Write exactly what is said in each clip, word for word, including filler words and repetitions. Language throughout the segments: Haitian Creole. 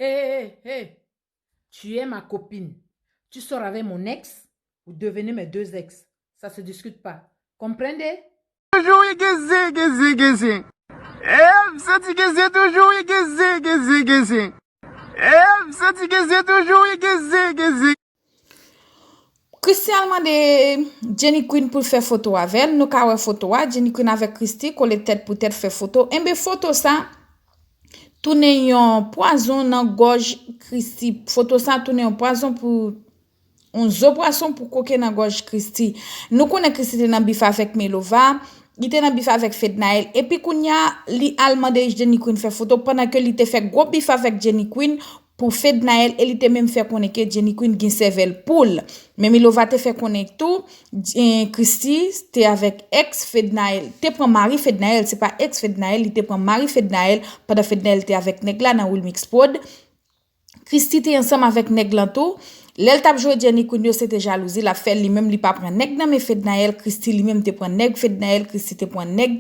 Hé, hé, hé, hé. Tu es ma copine. Tu sors avec mon ex, vous devenez mes deux ex. Ça se discute pas. Comprende? Toujou wi geze, geze, geze. E, m santi geze toujou wi geze, geze, geze. E, m santi geze toujou wi geze, geze. Christie al mande Jenny Queen pou l fè foto avè l. Nou ka wè foto a, Jenny Queen avèk Christie kole tèt pou tèt fè foto. Enben, foto sa tounen yon pwazon nan gòj Christie. Foto sa tounen yon pwazon pou yon zo pwason pou koke nan gòj Christie. Nou konnen Christie te nan bif avèk Milova, li te nan bif avèk Fednaelle, epi kounye a, li al mande Jenny Queen fè foto pandan ke li te fè gwo bif avèk Jenny Queen pou Fednaelle, e li te menm fè konnen ke Jenny Queen gen sèvèl poul. Men Milova te fè konnen tou, eh, Christie te avèk ex Fednaelle, te pran mari Fednaelle, se pa ex Fednaelle, li te pran mari Fednaelle pandan Fednaelle te avèk nèg la nan Wilmix Prod. Christie te ansanm avèk nèg lan tou. Lè l t ap jwe Jenny Queen yo, se te jalouzi l ap fè l. Li menm, li pa pran nèg nan men Fednaelle. Christie, li menm, te pran nèg Fednaelle. Christie te pran nèg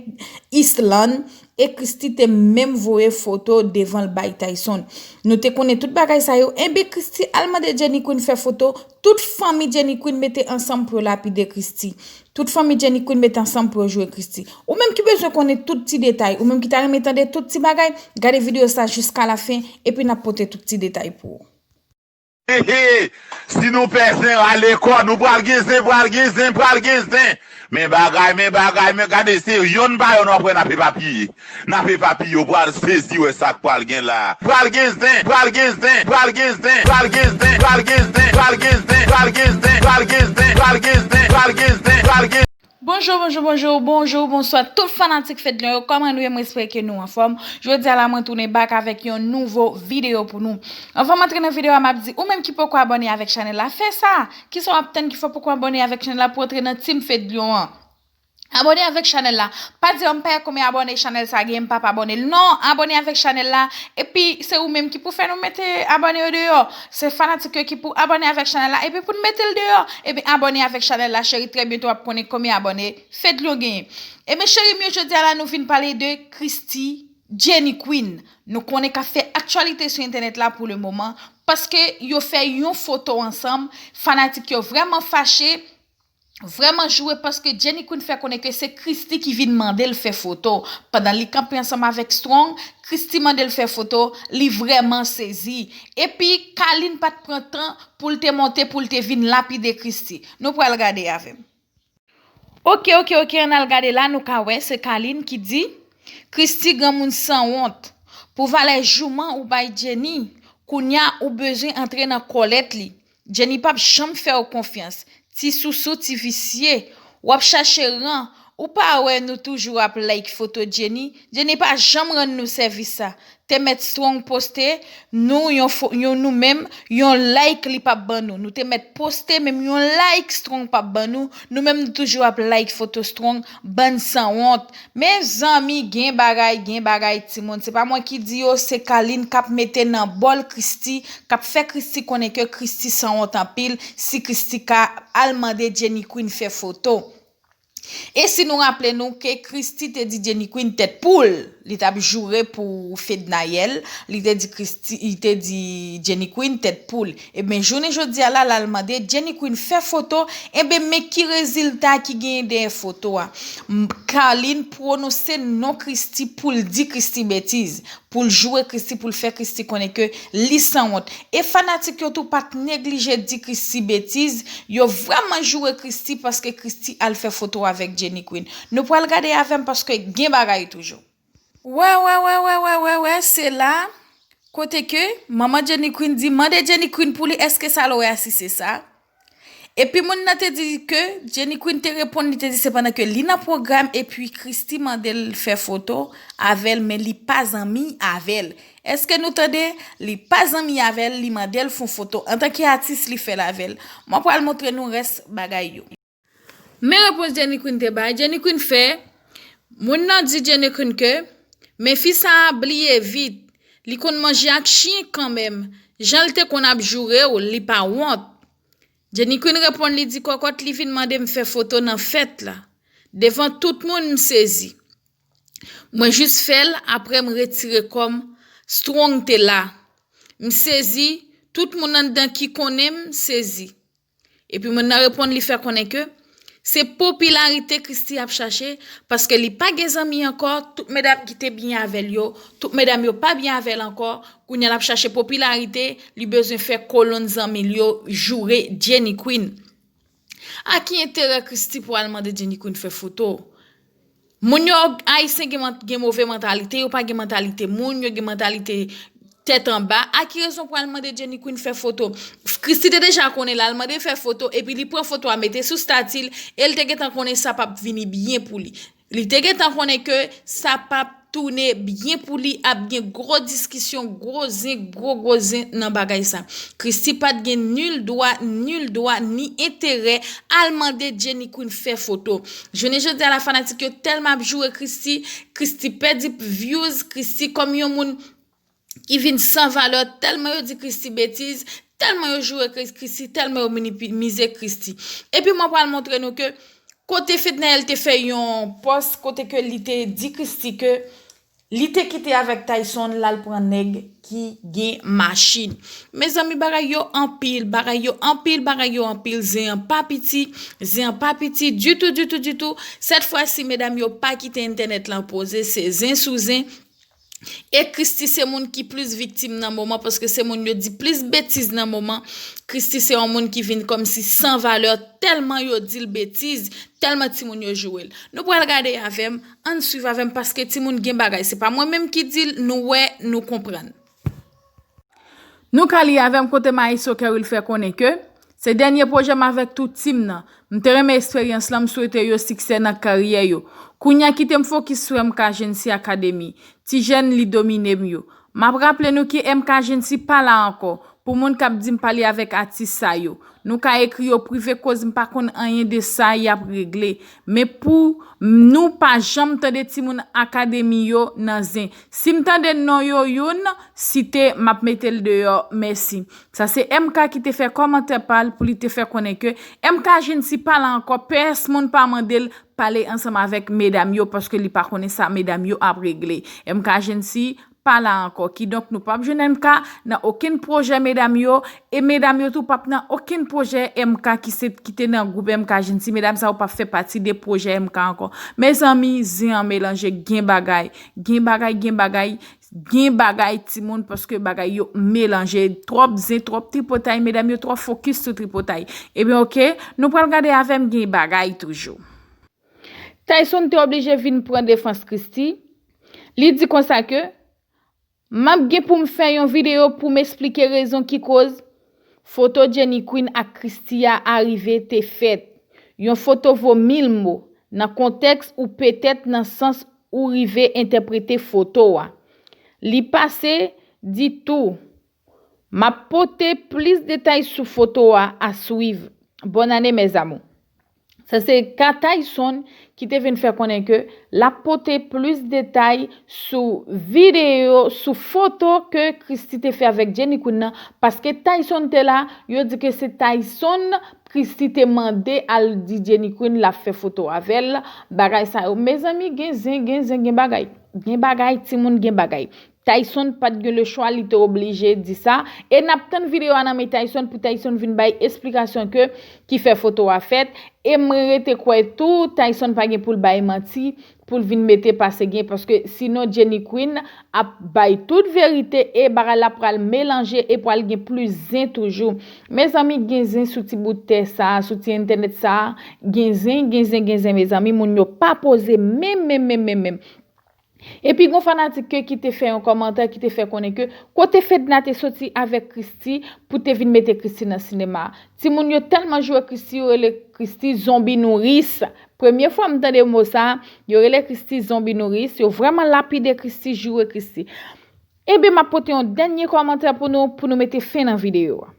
Island. E Christie te menm voye foto devan l bay Tyson. Nou te konnen tout bagay sa yo. Enben, Christie al mande Jenny Queen fè foto. Tout fanmi Jenny Queen mete ansanm pou yo lapide Christie. Tout fanmi Jenny Queen mete ansanm pou yo joure Christie. Ou menm ki bezwen konnen tout ti detay, ou menm ki ta renmen tande tout ti bagay, gade videyo sa jiska lafen, epi n ap pote tout ti detay pou ou. He, he, si nou pè zen, rale kò nou, pral gen zen, pral gen zen, pral gen zen. Men bagay, men bagay, men gade, se yonn pa yonn w ap wè n ap epapiye. N ap epapiye, w pral sezi wè sa k pral gen la. Pral gen zen, pral gen zen, pral gen zen, pral gen zen, pral gen zen, pral gen zen, pral gen zen, pral gen zen, pral gen zen, pral gen zen, pral gen zen, pral gen zen. Bonjou, bonjou, bonjou, bonjou, bonswa tout fanatik Fedlion yo. Kòman nou ye? Mwen espere ke nou anfòm. Jodi a la, mwen tounen back avèk yon nouvo videyo pou nou. Anvan m antre nan videyo a, m ap di, ou menm ki poko abòne avèk chanèl la, fè sa. Kisa w ap tann ki fè w poko abòne avèk chanèl la pou antre nan team Fedlion an? Abòne avèk chanèl la. Pa di, "An, m pa wè konbyen abòne chanèl sa genyen, m p ap abòne l." Non, abòne avèk chanèl la. Epi, se ou menm ki pou fè nou mete abòne yo deyò. Se fanatik yo ki pou abòne avèk chanèl la. Epi, pou n mete l deyò, ebyen, abòne avèk chanèl la, cheri. Trè byento, w ap konnen konbyen abòne Fedlion genyen. Ebyen, cheri m yo, jodi a la, nou vin pale de Christie, Jenny Queen. Nou konnen k ap fè aktyalite sou entènèt la pou le moman. Paske yo fè yon foto ansanm. Fanatik yo vrèman fache. Vrèman joure paske Jenny Queen fè konnen ke se Christie ki vin mande l fè foto. Pandan li kanpe ansanm avèk Strong, Christie mande l fè foto, li vrèman sezi. Epi, Carline pa t pran tan pou l te monte, pou l te vin lapide Christie. Nou pral gade avè m. Oke, oke, oke, ann al gade la, nou ka wè, se Carline ki di, Christie granmoun sanwont. Pou valè jouman ou bay Jenny, kounya ou bezwen antre nan kòlèt li. Jenny p ap janm fè w konfyans. Ti sousou, ti visye. W ap chache ran. Ou pa wè nou toujou ap like foto Jenny? Jenny pa janm rann nou sèvis sa. Te mèt Strong poste nou yon fo-, yon nou menm, yon like li p ap ban nou. Nou te mèt poste menm yon like Strong p ap ban nou. Nou menm nou toujou ap like foto Strong, bann sanwont. Mezanmi, gen bagay, gen bagay, timoun. Se pa mwen ki di yo, se Carline k ap mete nan bòl Christie, k ap fè Christie konnen ke Christie sanwont anpil, si Christie ka al mande Jenny Queen fè foto. E si nou raple nou ke Christie te di Jenny Queen tèt poul, li t ap joure pou Fednaelle, li te di Christie, li te di Jenny Queen tèt poul. Ebyen, jounen jodi a la, l al mande Jenny Queen fè foto, enben, men ki rezilta ki genyen dèyè foto a. M-, Carline pwononse non Christie pou l di Christie betiz, pou l joure Christie, pou l fè Christie konnen ke li sanwont. E fanatik yo tou pa t neglije di Christie betiz, yo vrèman joure Christie paske Christie al fè foto avèk Jenny Queen. Nou pral gade avè m paske gen bagay toujou. Wè, wè, wè, wè, wè, wè, wè, se la kote ke manman Jenny Queen di, mande Jenny Queen pou li, èske sa l wè a si se sa? Epi moun nan te di ke Jenny Queen te reponn, li te di se pandan ke li nan pwogram, epi Christie mande l fè foto avè l, men li pa zanmi avè l. Èske nou tande? Li pa zanmi avè l, li mande l fè yon foto. Antanke atis, li fè l avè l. Mwen pral montre nou rès bagay yo. Men repons Jenny Queen te bay. Jenny Queen fè, moun nan di Jenny Queen ke, men fi sa a bliye vit. Li konn manje ak chen kanmenm. Jan l te konn ap joure w, li pa wont. Jenny Queen reponn, li di, kòkòt li vin mande m fè foto nan fèt la. Devan tout moun, m sezi. Mwen jis fè l, apre m retire kò m. Strong te la. M sezi, tout moun anndan ki konnen m sezi. Epi moun nan reponn li fè konnen ke se popilarite Christie ap chache, paske li pa gen zanmi ankò, tout medam ki te byen avè l yo, tout medam yo pa byen avè l ankò, kounye a l ap chache popilarite, li bezwen fè kolonn zanmi l yo joure Jenny Queen. A ki enterè Christie pou al mande Jenny Queen fè foto? Moun yo, Ayisyen gen, man- gen move mantalite, yo pa gen mantalite moun, yo gen mantalite tèt anba. A ki rezon pou al mande Jenny Queen fè foto? Christie te deja konnen l al mande fè foto, epi li pran foto a mete sou stati l, e l te gentan konnen sa p ap vini byen pou li. Li te gentan konnen ke sa p ap tounen byen pou li, ap gen gwo diskisyon, gwo zen, gwo gwo zen nan bagay sa. Christie pa t gen nil dwa, nil dwa, ni enterè al mande Jenny Queen fè foto. Jounen jodi a la fanatik yo tèlman ap joure Christie, Christie pèdi views, Christie kòm yon moun ki vin san valè, tèlman yo di Christie betiz, tèlman yo joure Christie, tèlman yo minimize Christie. Epi mwen pral montre nou ke kote Fednaelle te fè yon pòs kote ke li te di Christie ke li te kite avèk Tyson, l al pran nèg ki gen machin. Mezanmi, bagay yo anpil, bagay yo anpil, bagay yo anpil, zen an pa piti, zen an pa piti ditou, ditou, ditou. Sèt fwa si medam yo pa kite entènèt lan poze, se zen sou zen. E Christie se moun ki plis viktim nan moman, paske se moun yo di plis betiz nan moman. Christie se yon moun ki vin kòmsi san valè, tèlman yo di l betiz, tèlman timoun yo joure l. Nou pral gade avè m, ann swiv avè m, paske timoun gen bagay. Se pa mwen menm ki di l, nou wè, nou konprann. Nou ka li avè m kote Maestro Kerry fè konnen ke se dènye pwojè m avèk tout tim nan. M te renmen eksperyans lan, m swete yo siksè nan karyè yo. Kounya kite m fokis sou M K Agency Academy. Ti jèn li domine m yo. M ap raple nou ke M K Agency pa la ankò. Pou moun k ap di m pale avèk atis sa yo, nou ka ekri yo prive koz m pa konn anyen de sa y ap regle. Men pou nou pa janm tande timoun akademi yo nan zen. Si m tande non yo youn site, m ap mete l deyò. Mèsi. Sa se M K ki te fè kòmantè pa l pou li te fè konnen ke M K Agency pa la ankò, pèsonn pa mande l pale ansanm avèk medam yo paske li pa konnen sa medam yo ap regle. M K Agency pa la ankò. Kidonk, nou p ap jwenn M K nan okenn pwojè medam yo, e medam yo tou p ap nan okenn pwojè M K ki se, ki te nan gwoup M K Agency. Medam sa yo p ap fè pati de pwojè M K ankò. Mezanmi, zen an melanje, gen bagay, gen bagay, gen bagay, gen bagay, timoun, paske bagay yo melanje. Twòp zen, twòp tripotay, medam yo twò fokis sou tripotay. Ebyen, oke, nou pral gade avè m, gen bagay toujou. Tyson te oblije vin pran defans Christie. Li di konsa ke, m ap gen pou m fè yon videyo pou m esplike rezon ki koz foto Jenny Queen ak Christie a arive te fèt. Yon foto vo mil mo, nan kontèks ou petèt nan sans ou rive entèprete foto a. Li pase di tou, m ap pote plis detay sou foto a, a swiv. Bòn ane, mes amours. Sa se ka Tyson ki te vin fè konnen ke l ap pote plis detay sou videyo, sou foto ke Christie te fè avèk Jenny Queen nan, paske Tyson te la, yo di ke se Tyson Christie te mande al di Jenny Queen l ap fè foto avè l, bagay sa yo. Mezanmi, gen zen, gen zen, gen bagay. Gen bagay, timoun, gen bagay. Tyson pa t gen lechwa, li te oblije di sa. E n ap tann videyo a nan men Tyson pou Tyson vin bay esplikasyon ke ki fè foto a fèt. E m rete kwè tou, Tyson pa gen pou l bay manti, pou l vin mete pase gen, paske sinon Jenny Queen ap bay tout verite e bagay la pral melanje e pral gen plis zen toujou. Mezanmi, gen zen sou ti bout tè sa, sou ti entènèt sa, gen zen, gen zen, gen zen, mezanmi, moun yo pa poze menm, menm, menm, menm, menm. Epi gon fanatik ke ki te fè yon kòmantè ki te fè konnen ke kote Fedna te soti avèk Christie pou te vin mete Christie nan sinema a. Timoun yo tèlman joure Christie, yo rele Christie zonbi nouris. Premye fwa m tande mo sa, yo rele Christie zonbi nouris, yo vrèman lapide Christie, joure Christie. Ebyen, m ap pote yon dènye kòmantè pou nou, pou nou mete fen nan videyo a.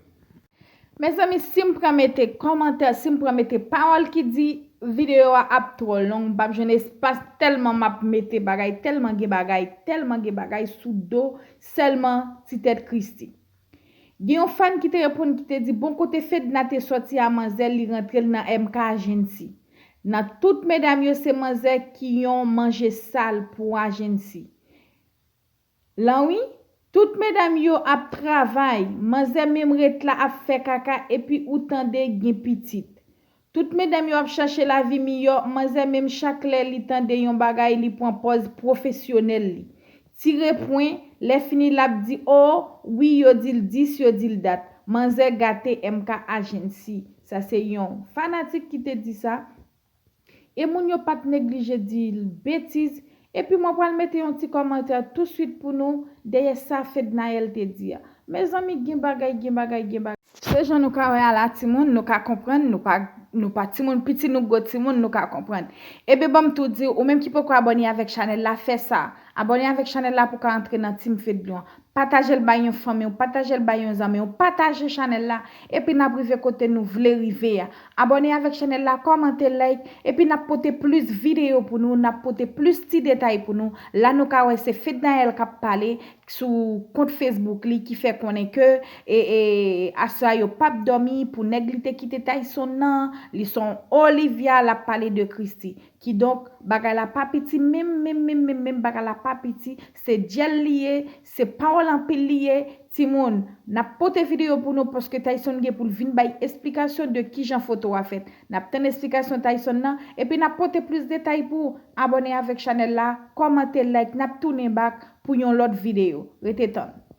Mezanmi, si m pran mete kòmantè, si m pran mete pawòl ki di, videyo a ap twò long, m p ap jwenn espas tèlman m ap mete bagay, tèlman gen bagay, tèlman gen bagay sou do sèlman ti tèt Christie. Gen yon fan ki te reponn ki te di, bon kote Fedna te sòti a manzè, li rantre l nan M K Agency. Nan tout medam yo se manzè ki yon manje sal pou Agency. Lanwi, Tout medam yo ap travay, manzè menm ret la ap fè kaka epi ou tande gen pitit. Tout medam yo ap chache lavi miyò, manzè menm chak lè li tande yon bagay li pran pòz pwofesyonèl li. Tire pwen, lè fini l ap di o, wi yo di l dis, yo di l dat. Manzè gate M K Agency. Sa se yon fanatik ki te di sa. E moun yo pa t neglije di l betiz. Epi mwen pral mete yon ti kòmantè touswit pou nou dèyè sa Fednaelle te di a. Mezanmi, gen bagay, gen bagay, gen bagay. Se jan nou ka wè a la, timoun, nou ka konprann, nou pa, nou pa timoun piti, nou gwo timoun, nou ka konprann. Ebyen, ban m tou di w, ou menm ki poko abòne avèk chanèl la, fè sa. Abòne avèk chanèl la pou w ka antre nan Team Fedlion. Pataje l bay yon fanmi w, pataje l bay yon zanmi w, pataje chanèl la, epi n ap rive kote nou vle rive a. Abòne avèk chanèl la, kòmante, like, epi n ap pote plis videyo pou nou, n ap pote plis ti detay pou nou. La nou ka wè se Fednaelle k ap pale sou kont Facebook li ki fè konnen ke e, e, aswè a yo p ap dòmi pou nèg li te kite Tyson nan, li se yon Olivia, l ap pale de Christie. Kidonk, bagay la pa piti, menm, menm, menm, menm, menm, bagay la pa piti, se dyèl li ye, se pawòl anpil li ye. Timoun, n ap pote videyo pou nou paske Tyson gen pou l vin bay esplikasyon de kijan foto a fèt. N ap tann esplikasyon Tyson nan, epi n ap pote plis detay pou ou. Abòne avèk chanèl la, kòmante, like, n ap tounen back pou yon lòt videyo. Rete tann.